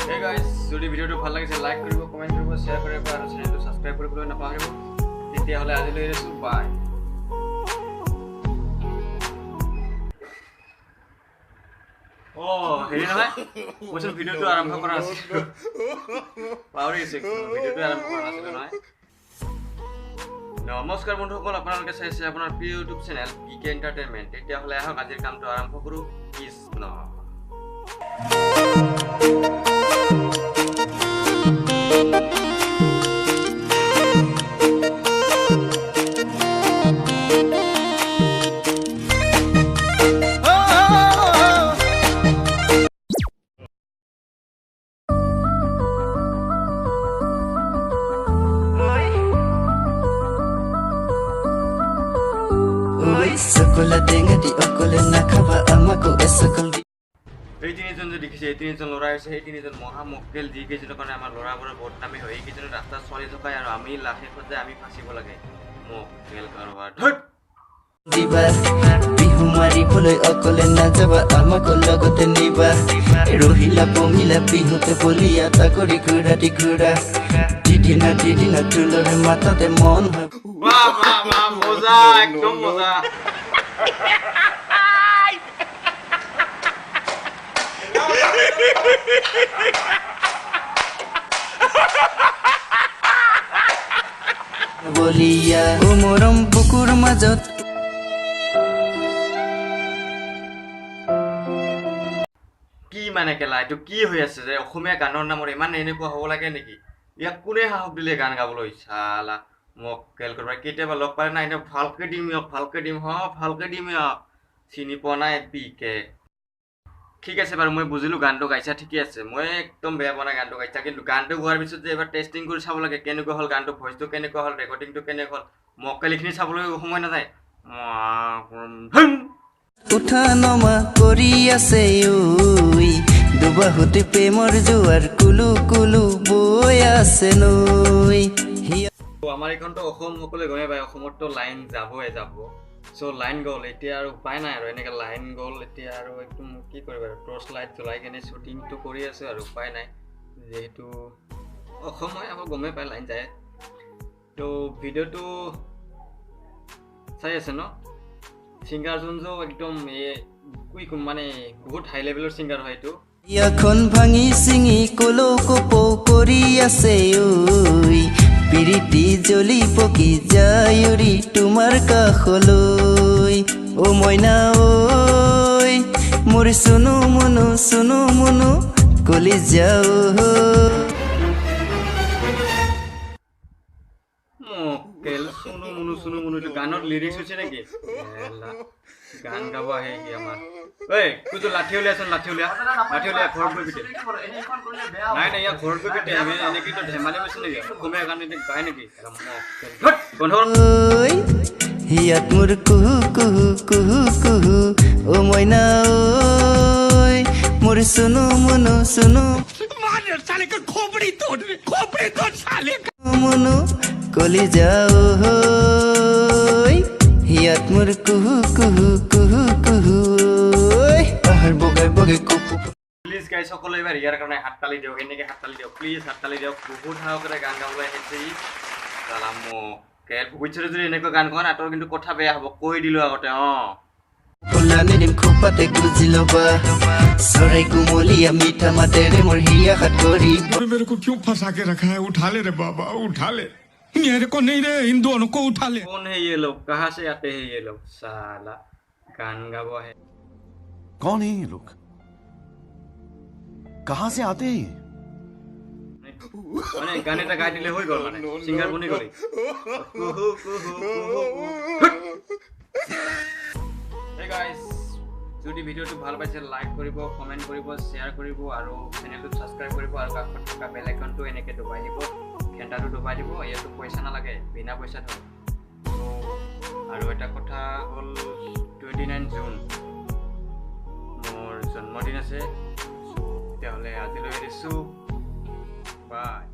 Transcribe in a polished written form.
Hey guys, যদি ভিডিঅ'টো ভাল লাগিছে লাইক কৰিব, কমেণ্ট কৰিব, শ্বেয়াৰ কৰিব আৰু চেনেলটো ছাবস্ক্ৰাইব কৰিবলৈ নাপাহৰিব। তেতিয়াহ'লে আজিলৈ এৰিছোঁ, বাই। অ' হেৰি নহয়, মইচোন ভিডিঅ'টো আৰম্ভ কৰা নাছিলোঁ, পাহৰি গৈছোঁ, ভিডিঅ'টো আৰম্ভ কৰা নাছিলোঁ নহয়। নমস্কাৰ বন্ধুসকল, আপোনালোকে চাইছে আপোনাৰ প্ৰিয় YouTube channel P K entertainment. তেতিয়াহ'লে আহক আজিৰ কামটো আৰম্ভ কৰোঁ। কৃষ্ণ। এই তিনিজন যে দেখিছে, এই তিনিজন ল'ৰা হৈছে, সেই তিনিজন মহা মক্কেল, যিকেইজনৰ কাৰণে আমাৰ ল'ৰাবোৰৰ বদনামী হয়। এইকেইজনৰ ৰাস্তাত চলি থকাই আৰু আমি লাখে যে আমি ফাঁচিব লাগে। মক্কেল কাৰোবাৰ দিবা বিহু মাৰিবলৈ অকলে নাযাবা, আমাকো লগতে নিবা। ৰহিলা পমিলা বিহুতে বলিয়া তাকৰি ঘূৰা ঘূৰা, দিদিনা দিদিনা তুলৰে মাততে মন হয়। বাহ বাহ বাহ, মজা, একদম মজা। বলিয়া ও মৰম বুকুৰ মাজত। কি মানে কেলা, এইটো কি হৈ আছে যে অসমীয়া গানৰ নামৰ ইমান এনেকুৱা হ'ব লাগে নেকি? ইয়াক কোনে সাহস দিলে গান গাবলৈ? চালা মক্কেল কৰবাৰ কেতিয়াবা লগ পালে নাই, এনে ভালকে দিম ইয়াক, ভালকে দিম, হ ভালকে দিম ইয়াক, চিনি পোৱা নাই পি কে। ঠিক আছে বাৰু, মই বুজিলোঁ গানটো গাইছা, ঠিকে আছে, মই একদম বেয়া পোৱা নাই গানটো গাইছা, কিন্তু গানটো গোৱাৰ পিছত যে এবাৰ টেষ্টিং কৰি চাব লাগে কেনেকুৱা হ'ল গানটো, ভইচটো কেনেকুৱা হ'ল, ৰেকৰ্ডিংটো কেনেকুৱা হ'ল, মক্কেল এইখিনি চাবলৈ সময় নাযায়। উঠা নমা কৰি আছে ঐ, দুবাহুতে প্ৰেমৰ জোৱাৰ কুলু কুলু বৈ আছে নৈ। আমাৰ এইখনতো অসম, সকলোৱে গমেই পায়, অসমততো লাইন যাবই যাব। চ' লাইন গ'ল, এতিয়া আৰু উপায় নাই আৰু, এনেকৈ লাইন গ'ল এতিয়া আৰু একদম কি কৰিবা আৰু, টৰ্চ লাইট জ্বলাই কেনে শ্বুটিংটো কৰি আছোঁ আৰু, উপায় নাই, যিহেতু অসম হয় আকৌ গমেই পায় লাইন যায়। ত' ভিডিঅ'টো চাই আছে ন? ছিংগাৰজন যে একদম এই মানে বহুত হাই লেভেলৰ ছিংগাৰ হয় এইটো। হিয়াখন ভাঙি চিঙি কলৌ কপৌ কৰি আছে ঐ, পিৰিতি জ্বলি পকি যায় উৰি তোমাৰ কাষলৈ। অ মইনা ঐ, মোৰ চুনু মুনু চুনু মুনু কলিজা ঐ। মক্কেল চুনু মুনু চুনু মুনু, এইটো গানত লিৰিক্স হৈছে নেকি? এলা, গান গাব আহে সি আমাৰ। ঐ কুজো, লাঠি উলিয়াচোন, লাঠি উলিয়া, লাঠি উলিয়া, ঘৰত গৈ পিটে। নাই নাই, ইয়াৰ ঘৰত গৈ পিটে। আমি এনেকেতো ধেমালি হৈছে নেকি? অসমীয়া গান এতিয়া গায় নেকি? এলা মক্কেল, ধত, বন্ধ কৰ। ঐ হিয়াত মোৰ কুহু কুহু কুহু কুহু, অ মইনা ঐ, মোৰ চুনু মুনু চুনু মুনু কলিজা ঐ, হিয়াত মোৰ কুহু কুহু কুহু কুহু ঐ, পাহাৰ বগাই বগাই কপৌ। প্লিজ গাইজ, সকলোৱে এবাৰ ইয়াৰ কাৰণে হাত তালি দিয়ক, এনেকৈ হাত তালি দিয়ক, প্লিজ হাত তালি দিয়ক। বহুত সাহসেৰে গান গাবলৈ আহিছে ই। চালা মক্কেল, ভৱিষ্যতে যদি এনেকুৱা গান গোৱা না, তোৰ কিন্তু কথা বেয়া হ'ব, কৈ দিলোঁ আগতে। অঁ খোলা নিদিম খোপাতে গুজি ল'বা, চৰাই কুমলীয়া মিঠা মাতেৰে মোৰ হিয়া হাত কৰি। मेरे को क्यों फंसा के रखा है? उठा ले रे बाबा, उठा ले, मेरे को नहीं रे, इन दोनों को उठा ले। कौन है ये लोग, कहाँ से आते हैं ये लोग? साला गान गाব আহে। कौन है ये लोग, कहां से आते हैं ये? মানে গান এটা গাই দিলে হৈ গ'ল, মানে ছিংগাৰ বনি গ'লি। কুহু কুহু কুহু। Hey guys, যদি ভিডিঅ'টো ভাল পাইছে লাইক কৰিব, কমেণ্ট কৰিব, শ্বেয়াৰ কৰিব আৰু চেনেলটো ছাবস্ক্ৰাইব কৰিব আৰু কাষত থকা বেল আইকনটো এনেকৈ দবাই দিব, ঘণ্টাটো দবাই দিব। ইয়াতো পইচা নালাগে, বিনা পইচাত হয়। ত' আৰু এটা কথা হ'ল, 29 জুন মোৰ জন্মদিন আছে। চ' তেতিয়াহ'লে আজিলৈ এৰিছোঁ, বাই।